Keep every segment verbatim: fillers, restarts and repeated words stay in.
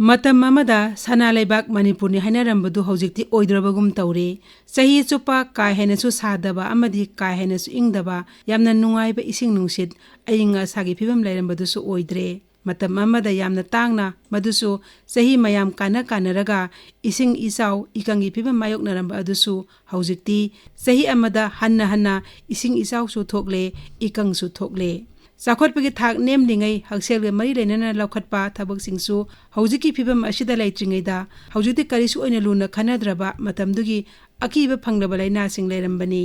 ꯃꯇꯝ ꯑꯃꯗ ꯁꯅꯥ ꯂꯩꯕꯥꯛ ꯃꯅꯤꯄꯨꯔꯅꯤ ꯍꯥꯏꯅꯔꯝꯕꯗꯨ ꯍꯧꯖꯤꯛꯇꯤ ꯑꯣꯏꯗ꯭ꯔꯕꯒꯨꯝ ꯇꯧꯔꯦ꯫ ꯆꯍꯤ ꯆꯨꯞꯄ ꯀꯥ ꯍꯦꯟꯅꯁꯨ ꯁꯥꯗꯕ ꯑꯃꯗꯤ ꯀꯥ ꯍꯦꯟꯅꯁꯨ ꯏꯪꯗꯕ, ꯌꯥꯝꯅ ꯅꯨꯡꯉꯥꯏꯕ ꯏꯁꯤꯡ ꯅꯨꯡꯁꯤꯠ, ꯑꯏꯪ ꯑꯁꯥꯒꯤ ꯐꯤꯕꯝ ꯂꯩꯔꯝꯕꯗꯨꯁꯨ ꯑꯣꯏꯗ꯭ꯔꯦ꯫ ꯃꯇꯝ ꯑꯃꯗ ꯌꯥꯝꯅ ꯇꯥꯡꯅ, ꯃꯗꯨꯁꯨ ꯆꯍꯤ ꯃꯌꯥꯝ ꯀꯥꯟꯅ ꯀꯥꯟꯅꯔꯒ ꯏꯁꯤꯡ ꯏꯆꯥꯎ ꯏꯀꯪꯒꯤ ꯐꯤꯕꯝ ꯃꯥꯌꯣꯛꯅꯔꯝꯕ ꯑꯗꯨꯁꯨ ꯍꯧꯖꯤꯛꯇꯤ ꯆꯍꯤ ꯑꯃꯗ ꯍꯟꯅ ꯍꯟꯅ ꯏꯁꯤꯡ ꯏꯆꯥꯎꯁꯨ ꯊꯣꯛꯂꯦ, ꯏꯀꯪꯁꯨ ꯊꯣꯛꯂꯦ꯫ ꯆꯥꯎꯈꯠꯄꯒꯤ ꯊꯥꯛ ꯅꯦꯝꯂꯤꯉꯩ ꯍꯛꯁꯦꯜꯒ ꯃꯔꯤ ꯂꯩꯅꯅ ꯂꯧꯈꯠꯄ ꯊꯕꯛꯁꯤꯡꯁꯨ ꯍꯧꯖꯤꯛꯀꯤ ꯐꯤꯕꯝ ꯑꯁꯤꯗ ꯂꯩꯇ꯭ꯔꯤꯉꯩꯗ, ꯍꯧꯖꯤꯛꯇꯤ ꯀꯔꯤꯁꯨ ꯑꯣꯏꯅ ꯂꯨꯅ ꯈꯟꯅꯗ꯭ꯔꯕ ꯃꯇꯝꯗꯨꯒꯤ ꯑꯀꯤꯕ ꯐꯪꯂꯕ ꯂꯥꯏꯅꯥꯁꯤꯡ ꯂꯩꯔꯝꯕꯅꯤ꯫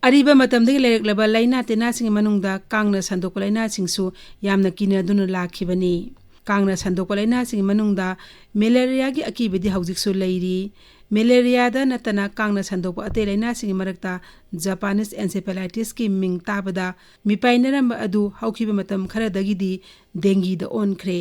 ꯑꯔꯤꯕ ꯃꯇꯝꯗꯒꯤ ꯂꯩꯔꯛꯂꯕ ꯂꯥꯏꯅꯥ ꯇꯤꯟꯅꯥꯁꯤꯡꯒꯤ ꯃꯅꯨꯡꯗ ꯀꯥꯡꯅ ꯁꯟꯗꯣꯛꯄ ꯂꯥꯏꯅꯥꯁꯤꯡꯁꯨ ꯌꯥꯝꯅ ꯀꯤꯅꯗꯨꯅ ꯂꯥꯛꯈꯤꯕꯅꯤ꯫ ꯀꯥꯡꯅ ꯁꯟꯗꯣꯛꯄ ꯂꯥꯏꯅꯥꯁꯤꯡꯒꯤ ꯃꯅꯨꯡꯗ ꯃꯦꯂꯦꯔꯤꯌꯥꯒꯤ ꯑꯀꯤꯕꯗꯤ ꯍꯧꯖꯤꯛꯁꯨ ꯂꯩꯔꯤ꯫ ꯃꯦꯂꯦꯔꯤꯌꯥꯗ ꯅꯠꯇꯅ ꯀꯥꯡꯅ ꯁꯟꯗꯣꯛꯄ ꯑꯇꯩ ꯂꯥꯏꯅꯥꯁꯤꯡꯒꯤ ꯃꯔꯛꯇ ꯖꯄꯥꯅꯤꯁ ꯑꯦꯟꯁꯦꯐꯦꯂꯥꯏꯇꯤꯁꯀꯤ ꯃꯤꯡ ꯇꯥꯕꯗ ꯃꯤꯄꯥꯏꯅꯔꯝꯕ ꯑꯗꯨ ꯍꯧꯈꯤꯕ ꯃꯇꯝ ꯈꯔꯗꯒꯤꯗꯤ ꯗꯦꯡꯒꯤꯗ ꯑꯣꯟꯈ꯭ꯔꯦ꯫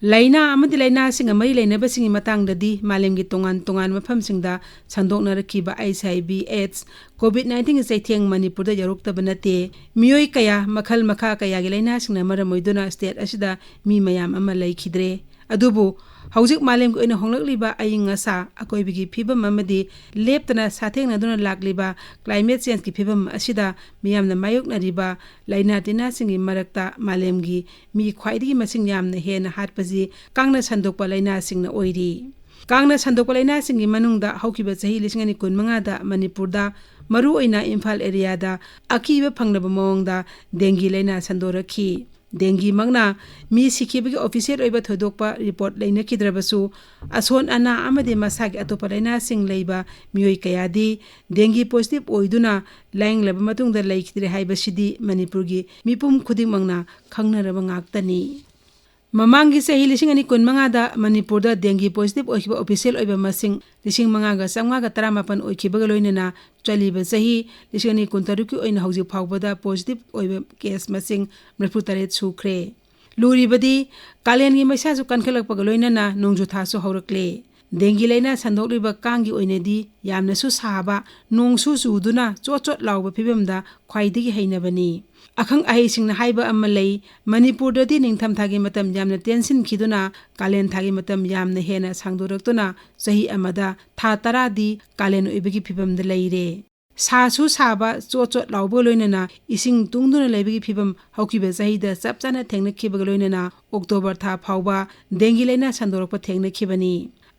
ꯂꯥꯏꯅꯥ ꯑꯃꯗꯤ ꯂꯥꯏꯅꯥꯁꯤꯡꯒ ꯃꯔꯤ ꯂꯩꯅꯕꯁꯤꯡꯒꯤ ꯃꯇꯥꯡꯗꯗꯤ ꯃꯥꯂꯦꯝꯒꯤ ꯇꯣꯉꯥꯟ ꯇꯣꯉꯥꯟꯕ ꯃꯐꯝꯁꯤꯡꯗ ꯁꯟꯗꯣꯛꯅꯔꯛꯈꯤꯕ ꯑꯩꯆ ꯑꯥꯏ ꯚꯤ ꯑꯦꯗꯁ, ꯀꯣꯚꯤꯗ ꯅꯥꯏꯟꯇꯤꯟꯒꯤ ꯆꯩꯊꯦꯡ ꯃꯅꯤꯄꯨꯔꯗ ꯌꯧꯔꯛꯇꯕ ꯅꯠꯇꯦ꯫ ꯃꯤꯑꯣꯏ ꯀꯌꯥ ꯃꯈꯜ ꯃꯈꯥ ꯀꯌꯥꯒꯤ ꯂꯥꯏꯅꯥꯁꯤꯡꯅ ꯃꯔꯝ ꯑꯣꯏꯗꯨꯅ ꯁ꯭ꯇꯦꯠ ꯑꯁꯤꯗ ꯃꯤ ꯃꯌꯥꯝ ꯑꯃ ꯂꯩꯈꯤꯗ꯭ꯔꯦ꯫ ꯑꯗꯨꯕꯨ ꯍꯧꯖꯤꯛ ꯃꯥꯂꯦꯝꯒꯤ ꯑꯣꯏꯅ ꯍꯣꯡꯂꯛꯂꯤꯕ ꯑꯏꯪ ꯑꯁꯥ ꯑꯀꯣꯏꯕꯒꯤ ꯐꯤꯕꯝ ꯑꯃꯗꯤ ꯂꯦꯞꯇꯅ ꯁꯥꯊꯦꯡꯅꯗꯨꯅ ꯂꯥꯛꯂꯤꯕ ꯀ꯭ꯂꯥꯏꯃꯦꯠ ꯆꯦꯟꯖꯀꯤ ꯐꯤꯕꯝ ꯑꯁꯤꯗ ꯃꯤꯌꯥꯝꯅ ꯃꯥꯌꯣꯛꯅꯔꯤꯕ ꯂꯥꯏꯅꯥ ꯇꯤꯟꯅꯥꯁꯤꯡꯒꯤ ꯃꯔꯛꯇ ꯃꯥꯂꯦꯝꯒꯤ ꯃꯤ ꯈ꯭ꯋꯥꯏꯗꯒꯤ ꯃꯁꯤꯡ ꯌꯥꯝꯅ ꯍꯦꯟꯅ ꯍꯥꯠꯄꯁꯤ ꯀꯥꯡꯅ ꯁꯟꯗꯣꯛꯄ ꯂꯥꯏꯅꯥꯁꯤꯡꯅ ꯑꯣꯏꯔꯤ꯫ ꯀꯥꯡꯅ ꯁꯟꯗꯣꯛꯄ ꯂꯥꯏꯅꯥꯁꯤꯡꯒꯤ ꯃꯅꯨꯡꯗ ꯍꯧꯈꯤꯕ ꯆꯍꯤ ꯂꯤꯁꯤꯡ ꯑꯅꯤ ꯀꯨꯟꯃꯉꯥꯗ ꯃꯅꯤꯄꯨꯔꯗ, ꯃꯔꯨꯑꯣꯏꯅ ꯏꯝꯐꯥꯜ ꯑꯦꯔꯤꯌꯥꯗ, ꯑꯀꯤꯕ ꯐꯪꯂꯕ ꯃꯑꯣꯡꯗ ꯗꯦꯡꯒꯤ ꯂꯥꯏꯅꯥ ꯁꯟꯗꯣꯔꯛꯈꯤ꯫ ꯗꯦꯡꯒꯤꯃꯛꯅ ꯃꯤ ꯁꯤꯈꯤꯕꯒꯤ ꯑꯣꯐꯤꯁꯤꯌꯦꯜ ꯑꯣꯏꯕ ꯊꯣꯏꯗꯣꯛꯄ ꯔꯤꯄꯣꯔꯠ ꯂꯩꯅꯈꯤꯗ꯭ꯔꯕꯁꯨ, ꯑꯁꯣꯟ ꯑꯅꯥ ꯑꯃꯗꯤ ꯃꯁꯥꯒꯤ ꯑꯇꯣꯞꯄ ꯂꯥꯏꯅꯥꯁꯤꯡ ꯂꯩꯕ ꯃꯤꯑꯣꯏ ꯀꯌꯥꯗꯤ ꯗꯦꯡꯒꯤ ꯄꯣꯖꯤꯇꯤꯚ ꯑꯣꯏꯗꯨꯅ ꯂꯥꯌꯦꯡꯂꯕ ꯃꯇꯨꯡꯗ ꯂꯩꯈꯤꯗ꯭ꯔꯦ ꯍꯥꯏꯕꯁꯤꯗꯤ ꯃꯅꯤꯄꯨꯔꯒꯤ ꯃꯤꯄꯨꯝ ꯈꯨꯗꯤꯡꯃꯛꯅ ꯈꯪꯅꯔꯕ ꯉꯥꯛꯇꯅꯤ꯫ ꯃꯃꯥꯡꯒꯤ ꯆꯍꯤ ꯂꯤꯁꯤꯡ ꯑꯅꯤ ꯀꯨꯟꯃꯉꯥꯗ ꯃꯅꯤꯄꯨꯔꯗ ꯗꯦꯡꯒꯤ ꯄꯣꯖꯤꯇꯤꯚ ꯑꯣꯏꯈꯤꯕ ꯑꯣꯐꯤꯁꯤꯌꯦꯜ ꯑꯣꯏꯕ ꯃꯁꯤꯡ ꯂꯤꯁꯤꯡ ꯃꯉꯥꯒ ꯆꯥꯝꯃꯉꯥꯒ ꯇꯔꯥꯃꯥꯄꯟ ꯑꯣꯏꯈꯤꯕꯒ ꯂꯣꯏꯅꯅ ꯆꯠꯂꯤꯕ ꯆꯍꯤ ꯂꯤꯁꯤꯡ ꯑꯅꯤ ꯀꯨꯟꯇꯔꯨꯛꯀꯤ ꯑꯣꯏꯅ ꯍꯧꯖꯤꯛ ꯐꯥꯎꯕꯗ ꯄꯣꯖꯤꯇꯤꯚ ꯑꯣꯏꯕ ꯀꯦꯁ ꯃꯁꯤꯡ ꯃꯔꯤꯐꯨꯇꯔꯦꯠ ꯁꯨꯈ꯭ꯔꯦ꯫ ꯂꯨꯔꯤꯕꯗꯤ ꯀꯥꯂꯦꯟꯒꯤ ꯃꯩꯁꯥꯁꯨ ꯀꯟꯈꯠꯂꯛꯄꯒ ꯂꯣꯏꯅꯅ ꯅꯣꯡꯖꯨ ꯊꯥꯁꯨ ꯍꯧꯔꯛꯂꯦ꯫ ꯗꯦꯡꯒꯤ ꯂꯥꯏꯅꯥ ꯁꯟꯗꯣꯛꯂꯤꯕ ꯀꯥꯡꯒꯤ ꯑꯣꯏꯅꯗꯤ ꯌꯥꯝꯅꯁꯨ ꯁꯥꯕ, ꯅꯣꯡꯁꯨ ꯆꯨꯗꯨꯅ ꯆꯣꯠ ꯆꯣꯠ ꯂꯥꯎꯕ ꯐꯤꯕꯝꯗ ꯈ꯭ꯋꯥꯏꯗꯒꯤ ꯍꯩꯅꯕꯅꯤ꯫ ꯑꯈꯪ ꯑꯍꯩꯁꯤꯡꯅ ꯍꯥꯏꯕ ꯑꯃ ꯂꯩ, ꯃꯅꯤꯄꯨꯔꯗꯗꯤ ꯅꯤꯡꯊꯝꯊꯥꯒꯤ ꯃꯇꯝ ꯌꯥꯝꯅ ꯇꯦꯟꯁꯤꯟꯈꯤꯗꯨꯅ ꯀꯥꯂꯦꯟ ꯊꯥꯒꯤ ꯃꯇꯝ ꯌꯥꯝꯅ ꯍꯦꯟꯅ ꯁꯥꯡꯗꯣꯔꯛꯇꯨꯅ ꯆꯍꯤ ꯑꯃꯗ ꯊꯥ ꯇꯔꯥꯗꯤ ꯀꯥꯂꯦꯟ ꯑꯣꯏꯕꯒꯤ ꯐꯤꯕꯝꯗ ꯂꯩꯔꯦ꯫ ꯁꯥꯁꯨ ꯁꯥꯕ, ꯆꯣꯠ ꯆꯣꯠ ꯂꯥꯎꯕꯒ ꯂꯣꯏꯅꯅ ꯏꯁꯤꯡ ꯇꯨꯡꯗꯨꯅ ꯂꯩꯕꯒꯤ ꯐꯤꯕꯝ ꯍꯧꯈꯤꯕ ꯆꯍꯤꯗ ꯆꯞ ꯆꯥꯅ ꯊꯦꯡꯅꯈꯤꯕꯒ ꯂꯣꯏꯅꯅ ꯑꯣꯛꯇꯣꯕꯔ ꯊꯥ ꯐꯥꯎꯕ ꯗꯦꯡꯒꯤ ꯂꯥꯏꯅꯥ ꯁꯟꯗꯣꯔꯛꯄ ꯊꯦꯡꯅꯈꯤꯕꯅꯤ꯫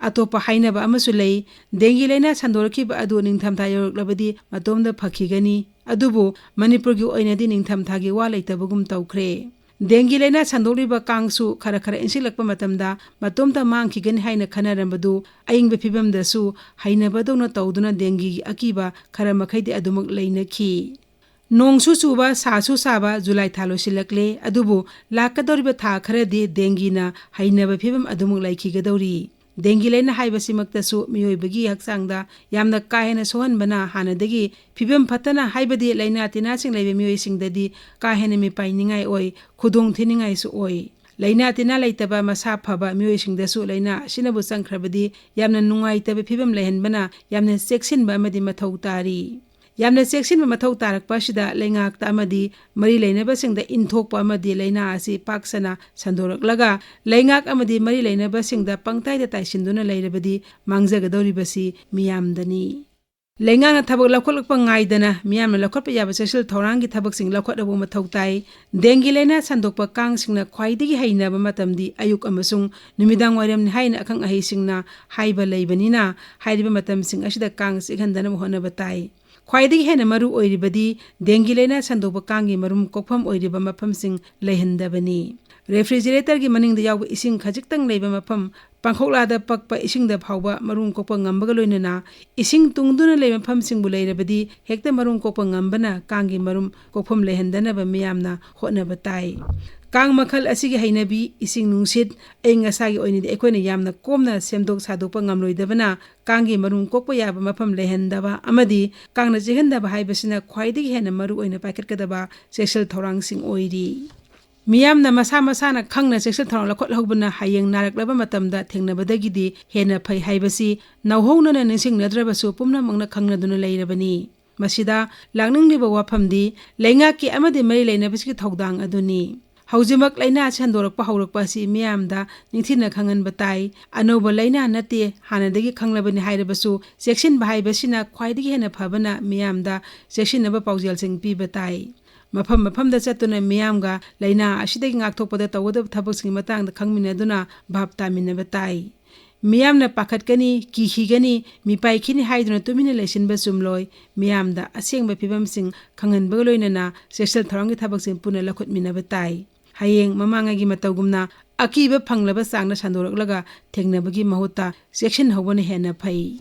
ꯑꯇꯣꯞꯄ ꯍꯥꯏꯅꯕ ꯑꯃꯁꯨ ꯂꯩ, ꯗꯦꯡꯒꯤ ꯂꯥꯏꯅꯥ ꯁꯟꯗꯣꯔꯛꯈꯤꯕ ꯑꯗꯨ ꯅꯤꯡꯊꯝꯊꯥ ꯌꯧꯔꯛꯂꯕꯗꯤ ꯃꯇꯣꯝꯇ ꯐꯈꯤꯒꯅꯤ꯫ ꯑꯗꯨꯕꯨ ꯃꯅꯤꯄꯨꯔꯒꯤ ꯑꯣꯏꯅꯗꯤ ꯅꯤꯡꯊꯝꯊꯥꯒꯤ ꯋꯥ ꯂꯩꯇꯕꯒꯨꯝ ꯇꯧꯈ꯭ꯔꯦ꯫ ꯗꯦꯡꯒꯤ ꯂꯥꯏꯅꯥ ꯁꯟꯗꯣꯛꯂꯤꯕ ꯀꯥꯡꯁꯨ ꯈꯔ ꯈꯔ ꯏꯟꯁꯤꯜꯂꯛꯄ ꯃꯇꯝꯗ ꯃꯇꯣꯝꯇ ꯃꯥꯡꯈꯤꯒꯅꯤ ꯍꯥꯏꯅ ꯈꯟꯅꯔꯝꯕꯗꯨ ꯑꯏꯪꯕ ꯐꯤꯕꯝꯗꯁꯨ ꯍꯩꯅꯕꯗꯧꯅ ꯇꯧꯗꯨꯅ ꯗꯦꯡꯒꯤꯒꯤ ꯑꯀꯤꯕ ꯈꯔ ꯃꯈꯩꯗꯤ ꯑꯗꯨꯃꯛ ꯂꯩꯅꯈꯤ꯫ ꯅꯣꯡꯁꯨ ꯆꯨꯕ, ꯁꯥꯁꯨ ꯁꯥꯕ, ꯖꯨꯂꯥꯏ ꯊꯥ ꯂꯣꯏꯁꯤꯜꯂꯛꯂꯦ꯫ ꯑꯗꯨꯕꯨ ꯂꯥꯛꯀꯗꯧꯔꯤꯕ ꯊꯥ ꯈꯔꯗꯤ ꯗꯦꯡꯒꯤꯅ ꯍꯩꯅꯕ ꯐꯤꯕꯝ ꯑꯗꯨꯃꯛ ꯂꯩꯈꯤꯒꯗꯧꯔꯤ꯫ ꯗꯦꯡꯒꯤ ꯂꯥꯏꯅꯥ ꯍꯥꯏꯕꯁꯤꯃꯛꯇꯁꯨ ꯃꯤꯑꯣꯏꯕꯒꯤ ꯍꯛꯆꯥꯡꯗ ꯌꯥꯝꯅ ꯀꯥ ꯍꯦꯟꯅ ꯁꯣꯛꯍꯟꯕꯅ ꯍꯥꯟꯅꯗꯒꯤ ꯐꯤꯕꯝ ꯐꯠꯇꯅ, ꯍꯥꯏꯕꯗꯤ ꯂꯥꯏꯅꯥ ꯇꯤꯟꯅꯥꯁꯤꯡ ꯂꯩꯕ ꯃꯤꯑꯣꯏꯁꯤꯡꯗꯗꯤ ꯀꯥ ꯍꯦꯟꯅ ꯃꯤꯄꯥꯏꯅꯤꯡꯉꯥꯏ ꯑꯣꯏ, ꯈꯨꯗꯣꯡ ꯊꯤꯅꯤꯡꯉꯥꯏꯁꯨ ꯑꯣꯏ꯫ ꯂꯥꯏꯅꯥ ꯇꯤꯟꯅꯥ ꯂꯩꯇꯕ ꯃꯁꯥ ꯐꯕ ꯃꯤꯑꯣꯏꯁꯤꯡꯗꯁꯨ ꯂꯥꯏꯅꯥ ꯑꯁꯤꯅꯕꯨ ꯆꯪꯈ꯭ꯔꯕꯗꯤ ꯌꯥꯝꯅ ꯅꯨꯡꯉꯥꯏꯇꯕ ꯐꯤꯕꯝ ꯂꯩꯍꯟꯕꯅ ꯌꯥꯝꯅ ꯆꯦꯛꯁꯤꯟꯕ ꯑꯃꯗꯤ ꯃꯊꯧ ꯇꯥꯔꯤ꯫ ꯌꯥꯝꯅ ꯆꯦꯛꯁꯤꯟꯕ ꯃꯊꯧ ꯇꯥꯔꯛꯄ ꯑꯁꯤꯗ ꯂꯩꯉꯥꯛꯇ ꯑꯃꯗꯤ ꯃꯔꯤ ꯂꯩꯅꯕꯁꯤꯡꯗ ꯏꯟꯊꯣꯛꯄ ꯑꯃꯗꯤ ꯂꯥꯏꯅꯥ ꯑꯁꯤ ꯄꯥꯛ ꯁꯟꯅ ꯁꯟꯗꯣꯔꯛꯂꯒ ꯂꯩꯉꯥꯛ ꯑꯃꯗꯤ ꯃꯔꯤ ꯂꯩꯅꯕꯁꯤꯡꯗ ꯄꯪꯇꯥꯏꯗ ꯇꯥꯏꯁꯤꯟꯗꯨꯅ ꯂꯩꯔꯕꯗꯤ ꯃꯥꯡꯖꯒꯗꯧꯔꯤꯕꯁꯤ ꯃꯤꯌꯥꯝꯗꯅꯤ꯫ ꯂꯩꯉꯥꯛꯅ ꯊꯕꯛ ꯂꯧꯈꯠꯂꯛꯄ ꯉꯥꯏꯗꯅ ꯃꯤꯌꯥꯝꯅ ꯂꯧꯈꯠꯄ ꯌꯥꯕ ꯆꯦꯛꯁꯤꯜ ꯊꯧꯔꯥꯡꯒꯤ ꯊꯕꯛꯁꯤꯡ ꯂꯧꯈꯠꯅꯕ ꯃꯊꯧ ꯇꯥꯏ꯫ ꯗꯦꯡꯒꯤ ꯂꯥꯏꯅꯥ ꯁꯟꯗꯣꯛꯄ ꯀꯥꯡꯁꯤꯡꯅ ꯈ꯭ꯋꯥꯏꯗꯒꯤ ꯍꯩꯅꯕ ꯃꯇꯝꯗꯤ ꯑꯌꯨꯛ ꯑꯃꯁꯨꯡ ꯅꯨꯃꯤꯗꯥꯡ ꯋꯥꯏꯔꯝꯅꯤ ꯍꯥꯏꯅ ꯑꯈꯪ ꯑꯍꯩꯁꯤꯡꯅ ꯍꯥꯏꯕ ꯂꯩꯕꯅꯤꯅ, ꯍꯥꯏꯔꯤꯕ ꯃꯇꯝꯁꯤꯡ ꯑꯁꯤꯗ ꯀꯥꯡ ꯆꯤꯛꯍꯟꯗꯅꯕ ꯍꯣꯠꯅꯕ ꯇꯥꯏ꯫ ꯈ꯭ꯋꯥꯏꯗꯒꯤ ꯍꯦꯟꯅ ꯃꯔꯨ ꯑꯣꯏꯔꯤꯕꯗꯤ ꯗꯦꯡꯒꯤ ꯂꯥꯏꯅꯥ ꯁꯟꯗꯣꯛꯄ ꯀꯥꯡꯒꯤ ꯃꯔꯨꯝ ꯀꯣꯛꯐꯝ ꯑꯣꯏꯔꯤꯕ ꯃꯐꯝꯁꯤꯡ ꯂꯩꯍꯟꯗꯕꯅꯤ꯫ ꯔꯦꯐ꯭ꯔꯤꯖꯔꯦꯇꯔꯒꯤ ꯃꯅꯤꯡꯗ ꯌꯥꯎꯕ ꯏꯁꯤꯡ ꯈꯖꯤꯛꯇꯪ ꯂꯩꯕ ꯃꯐꯝ, ꯄꯥꯡꯈꯣꯛꯂꯥꯗ ꯄꯛꯄ ꯏꯁꯤꯡꯗ ꯐꯥꯎꯕ ꯃꯔꯨꯝ ꯀꯣꯛꯄ ꯉꯝꯕꯒ ꯂꯣꯏꯅꯅ ꯏꯁꯤꯡ ꯇꯨꯡꯗꯨꯅ ꯂꯩꯕ ꯃꯐꯝꯁꯤꯡꯕꯨ ꯂꯩꯔꯕꯗꯤ ꯍꯦꯛꯇ ꯃꯔꯨꯝ ꯀꯣꯛꯄ ꯉꯝꯕꯅ ꯀꯥꯡꯒꯤ ꯃꯔꯨꯝ ꯀꯣꯛꯐꯝ ꯂꯩꯍꯟꯗꯅꯕ ꯃꯤꯌꯥꯝꯅ ꯍꯣꯠꯅꯕ ꯇꯥꯏ꯫ ꯀꯥꯡ ꯃꯈꯜ ꯑꯁꯤꯒꯤ ꯍꯩꯅꯕꯤ, ꯏꯁꯤꯡ ꯅꯨꯡꯁꯤꯠ, ꯑꯏꯪ ꯑꯁꯥꯒꯤ ꯑꯣꯏꯅꯗꯤ ꯑꯩꯈꯣꯏꯅ ꯌꯥꯝꯅ ꯀꯣꯝꯅ ꯁꯦꯝꯗꯣꯛ ꯁꯥꯗꯣꯛꯄ ꯉꯝꯂꯣꯏꯗꯕꯅ ꯀꯥꯡꯒꯤ ꯃꯔꯨꯝ ꯀꯣꯛꯄ ꯌꯥꯕ ꯃꯐꯝ ꯂꯩꯍꯟꯗꯕ ꯑꯃꯗꯤ ꯀꯥꯡꯅ ꯆꯤꯛꯍꯟꯗꯕ ꯍꯥꯏꯕꯁꯤꯅ ꯈ꯭ꯋꯥꯏꯗꯒꯤ ꯍꯦꯟꯅ ꯃꯔꯨꯑꯣꯏꯅ ꯄꯥꯏꯈꯠꯀꯗꯕ ꯆꯦꯛꯁꯤꯜ ꯊꯧꯔꯥꯡꯁꯤꯡ ꯑꯣꯏꯔꯤ꯫ ꯃꯤꯌꯥꯝꯅ ꯃꯁꯥ ꯃꯁꯥꯅ ꯈꯪꯅ ꯆꯦꯛꯁꯤꯜ ꯊꯧꯔꯥꯡ ꯂꯧꯈꯠꯍꯧꯕꯅ ꯍꯌꯦꯡ ꯅꯥꯔꯛꯂꯕ ꯃꯇꯝꯗ ꯊꯦꯡꯅꯕꯗꯒꯤꯗꯤ ꯍꯦꯟꯅ ꯐꯩ ꯍꯥꯏꯕꯁꯤ ꯅꯧꯍꯧꯅꯅ ꯅꯤꯡꯁꯤꯡꯅꯗ꯭ꯔꯕꯁꯨ ꯄꯨꯝꯅꯃꯛꯅ ꯈꯪꯅꯗꯨꯅ ꯂꯩꯔꯕꯅꯤ꯫ ꯃꯁꯤꯗ ꯂꯥꯛꯅꯤꯡꯂꯤꯕ ꯋꯥꯐꯝꯗꯤ ꯂꯩꯉꯥꯛꯀꯤ ꯑꯃꯗꯤ ꯃꯔꯤ ꯂꯩꯅꯕꯁꯤꯒꯤ ꯊꯧꯗꯥꯡ ꯑꯗꯨꯅꯤ꯫ ꯍꯧꯖꯤꯛꯃꯛ ꯂꯥꯏꯅꯥ ꯑꯁꯤ ꯍꯟꯗꯣꯔꯛꯄ ꯍꯧꯔꯛꯄ ꯑꯁꯤ ꯃꯤꯌꯥꯝꯗ ꯅꯤꯡꯊꯤꯅ ꯈꯪꯍꯟꯕ ꯇꯥꯏ꯫ ꯑꯅꯧꯕ ꯂꯥꯏꯅꯥ ꯅꯠꯇꯦ, ꯍꯥꯟꯅꯗꯒꯤ ꯈꯪꯂꯕꯅꯤ ꯍꯥꯏꯔꯕꯁꯨ ꯆꯦꯛꯁꯤꯟꯕ ꯍꯥꯏꯕꯁꯤꯅ ꯈ꯭ꯋꯥꯏꯗꯒꯤ ꯍꯦꯟꯅ ꯐꯕꯅ ꯃꯤꯌꯥꯝꯗ ꯆꯦꯛꯁꯤꯟꯅꯕ ꯄꯥꯎꯖꯦꯜꯁꯤꯡ ꯄꯤꯕ ꯇꯥꯏ꯫ ꯃꯐꯝ ꯃꯐꯝꯗ ꯆꯠꯇꯨꯅ ꯃꯤꯌꯥꯝꯒ ꯂꯥꯏꯅꯥ ꯑꯁꯤꯗꯒꯤ ꯉꯥꯛꯊꯣꯛꯄꯗ ꯇꯧꯒꯗꯕ ꯊꯕꯛꯁꯤꯡꯒꯤ ꯃꯇꯥꯡꯗ ꯈꯪꯃꯤꯟꯅꯗꯨꯅ ꯚꯥꯞ ꯇꯥꯃꯤꯟꯅꯕ ꯇꯥꯏ꯫ ꯃꯤꯌꯥꯝꯅ ꯄꯥꯈꯠꯀꯅꯤ, ꯀꯤꯈꯤꯒꯅꯤ, ꯃꯤꯄꯥꯏꯈꯤꯅꯤ ꯍꯥꯏꯗꯨꯅ ꯇꯨꯃꯤꯟꯅ ꯂꯩꯁꯤꯟꯕ ꯆꯨꯝꯂꯣꯏ꯫ ꯃꯤꯌꯥꯝꯗ ꯑꯁꯦꯡꯕ ꯐꯤꯕꯝꯁꯤꯡ ꯈꯪꯍꯟꯕꯒ ꯂꯣꯏꯅꯅ ꯆꯦꯛꯁꯤꯜ ꯊꯧꯔꯥꯡꯒꯤ ꯊꯕꯛꯁꯤꯡ ꯄꯨꯟꯅ ꯂꯧꯈꯠꯃꯤꯟꯅꯕ ꯇꯥꯏ꯫ ꯍꯌꯦꯡ ꯃꯃꯥꯡꯉꯩꯒꯤ ꯃꯇꯧꯒꯨꯝꯅ ꯑꯀꯤꯕ ꯐꯪꯂꯕ ꯆꯥꯡꯗ ꯁꯟꯗꯣꯔꯛꯂꯒ ꯊꯦꯡꯅꯕꯒꯤ ꯃꯍꯨꯠꯇ ꯆꯦꯛꯁꯤꯟꯍꯧꯕꯅ ꯍꯦꯟꯅ ꯐꯩ꯫